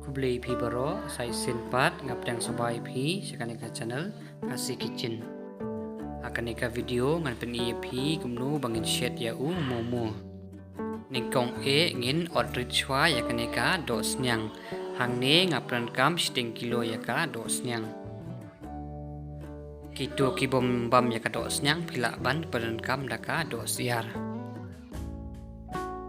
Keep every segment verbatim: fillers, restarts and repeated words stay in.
Khublei phi baroh, sa shisien pat nga pdiang sngewbha ïa phi sha kane ka channel Khasi Kitchen. Ha kane ka video ngan pyni ïa phi kumno ba ngin shet ïa u momo. Nyngkong eh ngin ot rit shuwa ïa kane ka dohsniang. Hangne nga pyndonkam shiteng kilo ïa ka dohsniang. Kito ki bym bam ïa ka dohsniang phi lah ban pyndonkam da ka dohsyiar.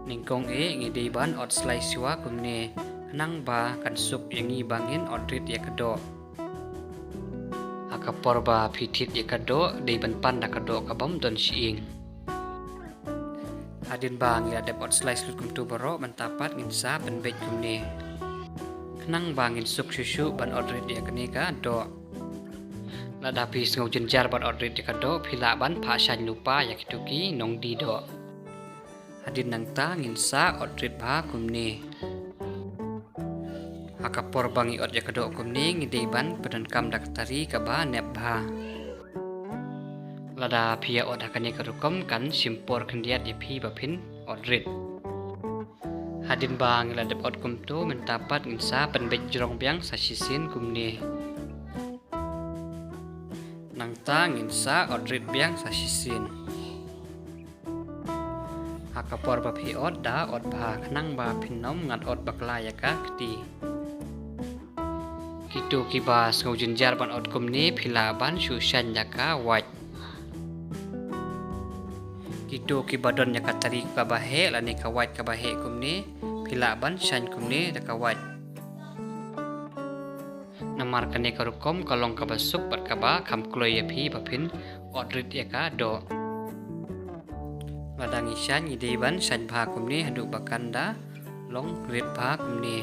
Nyngkong eh ngi dei ban ot slai shuwa kumne khnang ba kan suk ïa ngi ba ngin ot rit ïa ka doh. Ha ka por ba phi thied ïa ka doh dei ban pan da ka doh ka bym don shyieng. Hadien ba ngi la dep ot slai lut kumto baroh mynta pat ngin sa pynbeit kumne khnang ba ngin suk shuh shuh ban ot rit ïa kane ka doh. Lada phi sngew jynjar ban ot rit ïa ka doh phi lah ban phah shaiñ lypa ïa kito ki nongdie doh. Hadien nangta ngin sa ot rit bha kumne. Ha ka por ba ngi ot ïa ka doh kumne ngi dei ban pyndonkam da ka tari kaba nep bha. Lada phi ïa ot ha kane ka rukom kan shim por khyndiat ïa phi ba phin ot rit. Hadien ba ngi la dep ot kumto mynta pat ngin sa pynbeit jrong biang sa shisien kumne. Nangta ngin sa ot rit biang sa shisien. Ha ka por ba phi ot da ot bha khnang ba phin ym ngat ot bakla ïa ka kti. Kito kiba sngew jynjar ban ot kumne phi lah ban shu shaiñ da ka wait. Kito kiba don ïa ka tari kaba heh lane ka wait kaba heh kumne phi lah ban shaiñ kumne da ka wait. Namar kane ka rukom ka long kaba suk bad kaba kham kloi ïa phi ba phin ot rit ïa ka doh. Lada ngi shaiñ ngi dei ban shaiñ bha kumne haduh ba kan da long rit bha kumne.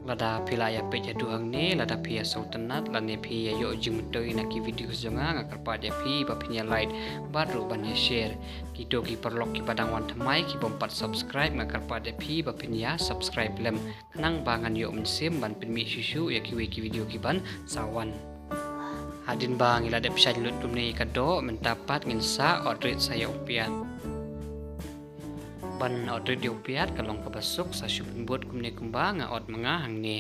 Lada phi la ïa peit haduh hangne lada phi ïa sngewtynnat lane phi ïa ïoh jingmyntoi na ki video jong nga nga kyrpad ïa phi ba phin ïa like bad ruh ban ïa share. Kito ki paralok kiba dang wan thymmai ki bym pat subscribe nga kyrpad ïa phi ba phin ïa subscribe lem. Khnang ba ngan ïoh mynsiem ban pynmih shuh shuh ïa kiwei ki video kiban sa wan. Hadien ba ngi la dep shaiñ lut kumne ïa ka doh mynta pat ngin sa ot rit sa ïa u piat. Ban ot rit ïa u piat ka long kaba suk sa shu pynbud kumne kumba nga ot ma nga hangne.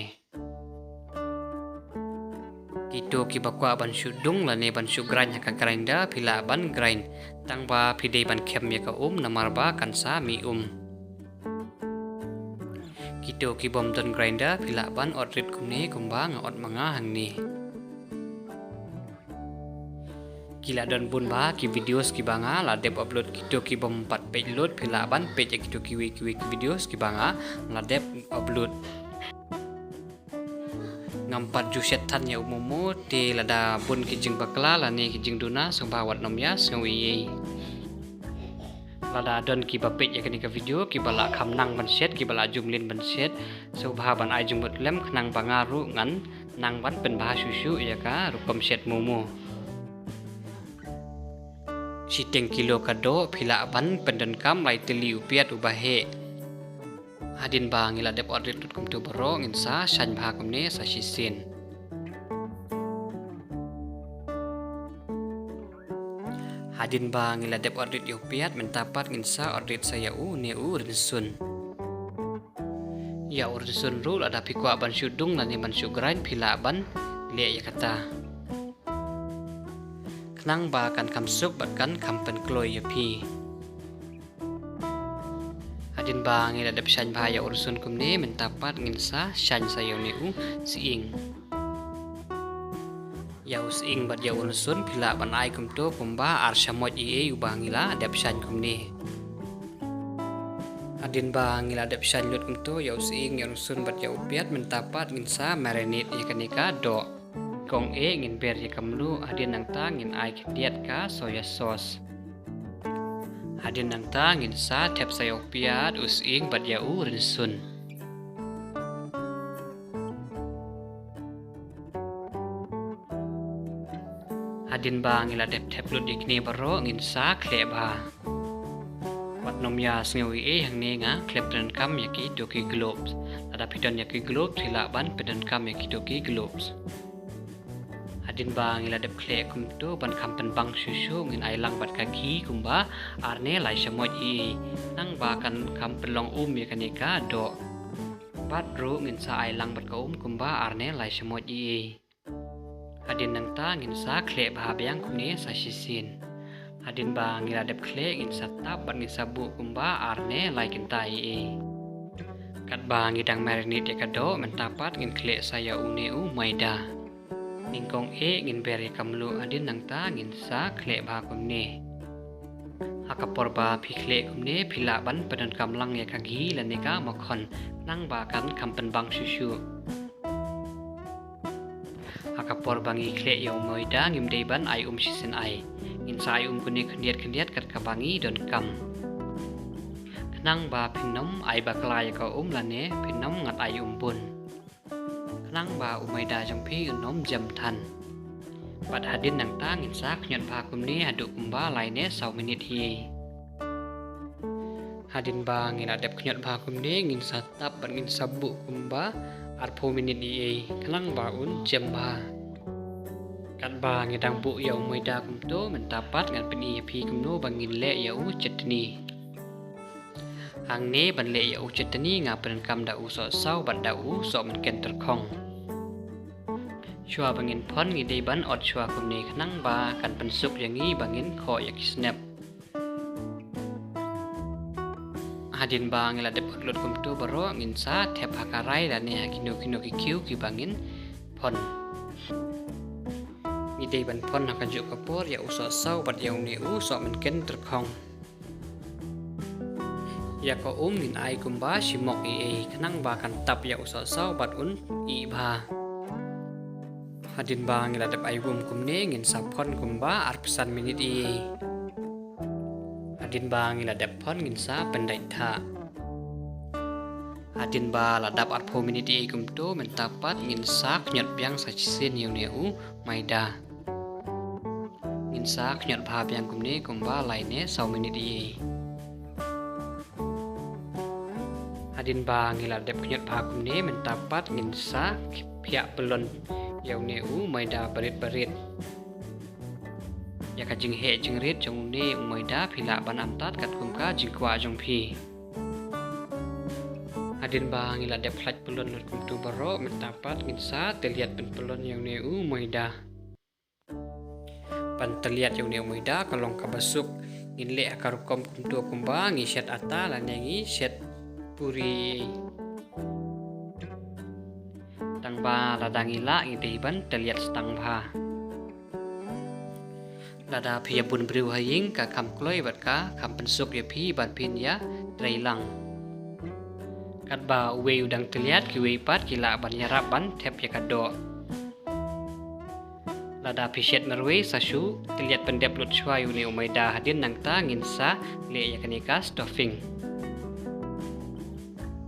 Kito kiba kwah ban shu dung lane ban shu grind ha ka grinder phi lah ban grind. Tang ba phi dei ban khem ïa ka um namar ba kan sa mih um. Kito ki bym don grinder phi lah ban ot rit kumne kumba nga ot ma nga hangne. Ki la don bun bha ki videos kiba nga la dep upload kito ki bym pat peit lut phi lah ban peit ïa kito kiwei kiwei ki videos kiba nga la dep upload. Ngam pat ju shet than ïa u momo te lada bun ki jingbakla lane ki jingduna sngewbha wat nym ïa sngew ei ei. Lada don kiba peit ïa kane ka video kiba la kham nang ban shet kiba la ju mlien ban shet sngewbha ban ai jingmut lem khnang ba nga ruh ngan nang ban pynbha shuh shuh ïa ka rukom shet momo. Shiteng kilo ka doh phi lah ban pyndonkam lai tylli u piat uba heh. Hadien ba ngi la dep ot rit lut kumto baroh ngin sa shaiñ bha kumne sa shisien. Hadien ba ngi la dep ot rit ïa u piat mynta pat ngin sa ot rit sa ïa une u rynsun. Ïa u rynsun ruh lada phi kwah ban shu dung lane ban shu grind phi lah ban leh ïa kata. Khnang ba kan kham suk bad kan kham pynkloi ïa phi. Hadien ba ngi la dep shaiñ bha ïa u rynsun kumne mynta pat ngin sa shaiñ sa ïa une u sying. Ïa u sying bad ïa u rynsun phi lah ban ai kumto kumba ar shamoit ei ei uba ngi la dep shaiñ kumne. Hadien ba ngi la dep shaiñ lut kumto ïa u sying ïa u rynsun bad ïa u piat mynta pat ngin sa marinate ïa kane ka doh. Kong eh ngin ber ïa ka mluh hadien nangta ngin ai khyndiat ka soya sauce. Hadien nangta ngin sa thep sa ïa u piat u sying bad ïa u rynsun. Hadien ba ngi la dep thep lut ïa kine baroh ngin sa khleh bha. Wat nym ïa sngew ei ei hangne nga khlem pyndonkam ïa kito ki gloves. Lada phi don ïa ki gloves phi lah ban pyndonkam ïa kito ki gloves. Hadien ba ngi la dep khleh kumto ban kham pynbang shuh shuh ngin ai lang bad ka ghee kumba ar ne lai shamoit ei ei. Khnang ba kan kham pynlong um ïa kane ka doh. Pat ruh ngin sa ai lang bad ka um kumba ar ne lai shamoit i ei. Hadien nangta ngin sa khleh bha biang kumne sa shisien. Hadien ba ngi la dep khleh ngin sa tap bad ngin sa buh kumba ar ne lai kynta i ei. Katba ngi dang marinate ïa ka doh mynta pat ngin khleh sa ïa une u maida. Nyngkong eh ngin ber ïa ka mluh hadien nangta ngin sa khleh bha kumne. Ha ka por ba phi khleh kumne phi lah ban pyndonkam lang ïa ka ghee lane ka makhon khnang ba kan kham pynbang shuh shuh. Ha ka por ba ngi khleh ïa u maida ngim dei ban ai um shisien ai. Ngin sa ai um kumne khyndiat khyndiat kat kaba ngi donkam. Khnang ba phin ym ai bakla ïa ka um lane phin ym ngat ai um bun. Khnang ba u maida jong phi un ym jem than. Bad hadien nangta ngin sa khñiot bha kumne haduh kumba lai ne saw minit hi. Hadien ba ngi la dep khñiot bha kumne ngin sa tap bad ngin sa buh kumba arphew minit i ei khnang ba un jem bha. Katba ngi dang buh ïa u maida kumto mynta pat ngan pyni ïa phi kumno ba ngin leh ïa u chutney. Hangne ban leh ïa u chutney nga pyndonkam da u sohsaw bad da u sohmynken tyrkhong. Shuwa ba ngin phon ngi dei ban ot shuwa kumne khnang ba kan pynsuk ïa ngi ba ngin khoh ïa ki snep. Hadien ba ngi la dep ot lut kumto baroh ngin sa thep ha karai lane ha kino kino ki khiew kiba ngin phon. Ngi dei ban phon ha kajuh ka por ïa u sohsaw bad ïa une u sohmynken tyrkhong. Ïa ka um ngin ai kumba shimok i ei khnang ba kan tap ïa u sohsaw bad un ih bha. Hadien ba ngi la dep ai um kumne ngin sa phon kumba arphew san minit i ei. Hadien ba ngi la dep phon ngin sa pyndait thah. Hadien ba la dap arphew minit i ei kumto mynta pat ngin sa khñiot biang sa shisien ïa une u maida. Ngin sa khñiot bha biang kumne kumba lai ne saw minit i ei. Hadien ba ngi la dep khñiot bha kumne mynta pat ngin sa phiah pyllun ïa une u maida barit barit. Ïa ka jingheh jingrit jong une u maida phi lah ban antad katkum ka jingkwah jong phi. Hadien ba ngi la dep khlait pyllun lut kumto baroh mynta pat ngin sa tylliat pynpyllun ïa une u maida. Ban tylliat ïa une u maida ka long kaba suk. Ngin leh ha ka rukom kumto kumba ngi shet ata lane ngi shet puri. Tang ba lada ngi lah ngi dei ban tylliat stang bha. Lada phi ïa bun briew ha ïing ka kham kloi bad ka kham pynsuk ïa phi ban phin ïa trei lang. Katba uwei u dang tylliat kiwei pat ki lah ban ïarap ban thep ïa ka doh. Lada phi shet marwei sa shu tylliat pyndep lut shuwa ïa une u maida hadien nangta ngin sa leh ïa kane ka stuffing.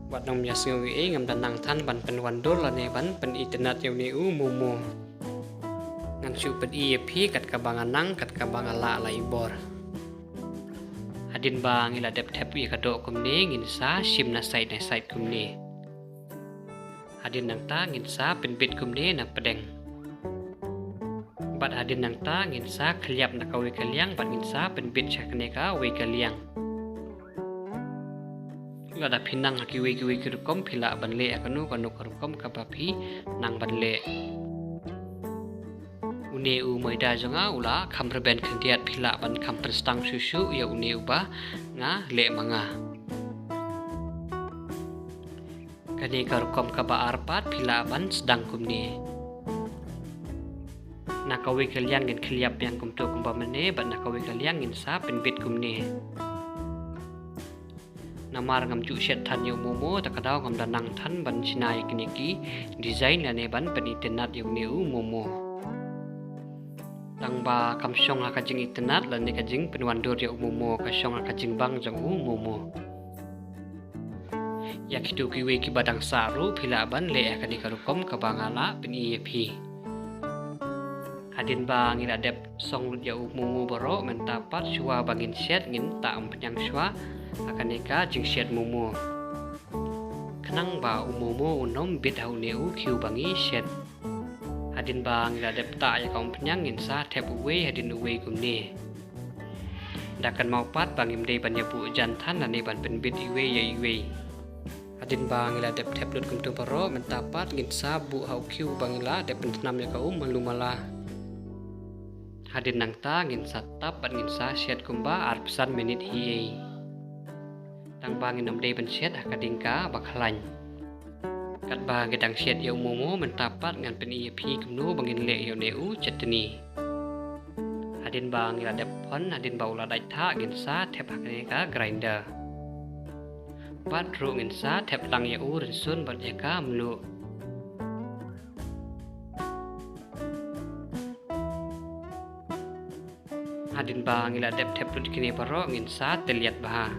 Wat nym ïa sngew ei ei ngam da nang than ban pynwandur lane ban pynitynnad ïa une u momo. Ngan shu pyni ïa phi kat kaba nga nang kat kaba nga lah la i bor. Hadien ba ngi la dep thep ïa ka doh kumne ngin sa shim na side na side kumne. Hadien nangta ngin sa pynbit kumne na pdeng. Bad hadien nangta ngin sa khylliap na kawei ka liang bad ngin sa pynbit sha kane kawei ka liang. Lada phi nang ha kiwei kiwei ki rukom phi lah ban leh ha kano kano ka rukom kaba phi nang ban leh. Une u maida jong nga u la kham rben khyndiat phi lah ban kham pynstang shuh shuh ïa une uba nga leh ma nga. Kane ka rukom kaba ar pat phi lah ban sdang kumne. Na kawei ka liang ngin khylliap biang kumto kumba mynne bad na kawei ka liang ngin sa pynbit kumne. Namar ngam ju shet than ïa u momo ta ka daw ngam da nang than ban shna ïa kine ki design lane ban pynitynnad ïa une u momo. Tang ba kam shong ha ka jingitynnad lane ka jingpynwandur ïa u momo ka shong ha ka jingbang jong u momo. Ïa kito kiwei kiba dang sah ruh phi lah ban leh ha kane ka rukom kaba nga la pyni ïa phi. Hadien ba ngi la dep song lut ïa u momo baroh mynta pat shuwa ba ngin shet ngin tah umphniang shuwa ha kane ka jingshet momo. Khnang ba u momo un ym bit ha une u khiew ba ngi shet. Hadien ba ngi la dep tah ïa ka umphniang ngin sa thep uwei hadien uwei kumne. Da kynmaw pat ba ngim dei ban ïa buh jan than lane ban pynbit iwei ïa iwei. Hadien ba ngi la dep thep lut kumto baroh, mynta pat ngin sa buh ha u khiew ba ngi la dep pynthnam ïa ka um malu mala. Hadien nangta ngin sa tap bad ngin sa shet kumba arphew san minit hi ei. Tang ba ngin ym dei ban shet ha ka dieng ka ba khlaiñ. Katba ngi dang shet ïa u momo, mynta pat ngan pyni ïa phi kumno ba ngin leh ïa une u chutney. Hadien ba ngi la dep phon, hadien ba u la dait thah, ngin sa thep ha kane ka grinder. Bad ruh ngin sa thep lang ïa u rynsun bad ïa ka mluh. Hadien ba ngi la dep thep lut kine baroh, ngin sa tylliat bha.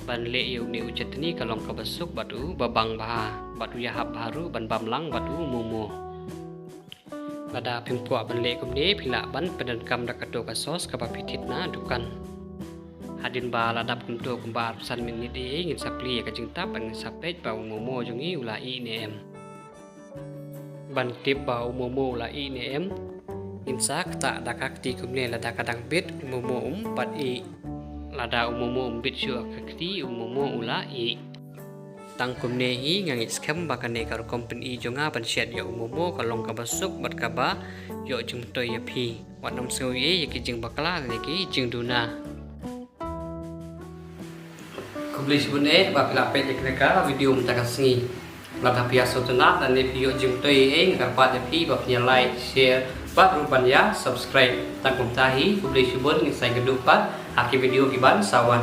Ban leh ïa une u chutney ka long kaba suk bad u babang bha, bad u ïahap bha ruh ban bam lang bad u momo. Lada phim kwah ban leh kumne, phi lah ban pyndonkam da kato ka sauce kaba phi thied na dukan. Hadien ba la dap kumto kumba arphew san minit ei, ngin sa plie ïa ka jingtap bad ngin sa peit ba u momo jong ngi u la ih ne em. Ban tip ba u momo u la ih ne em, ngin sa ktah da ka kti kumne, lada ka dang bit u momo um pat ih. Lada u momo um bit shuh ka kti, u momo u la ih. Tang kumne hi, nga ngeit skhem ba kane ka rukom pyni jong nga ban shet ïa u momo ka long kaba suk bad kaba ïoh jingmyntoi ïa phi. Wat nym sngew ei ei ïa ki jingbakla lane ki jingduna. Khublei shibun eh ba phi la peit ïa kane ka video mynta ka sngi. Lada phi ïa sngewtynnat lane phi ïoh jingmyntoi ei ei, nga kyrpad ïa phi ba phin ïa like, share bad ruh ban ïa subscribe. Tang kumta hi, khublei shibun, ngin sa ïakynduh pat ha ki video kiban sa wan.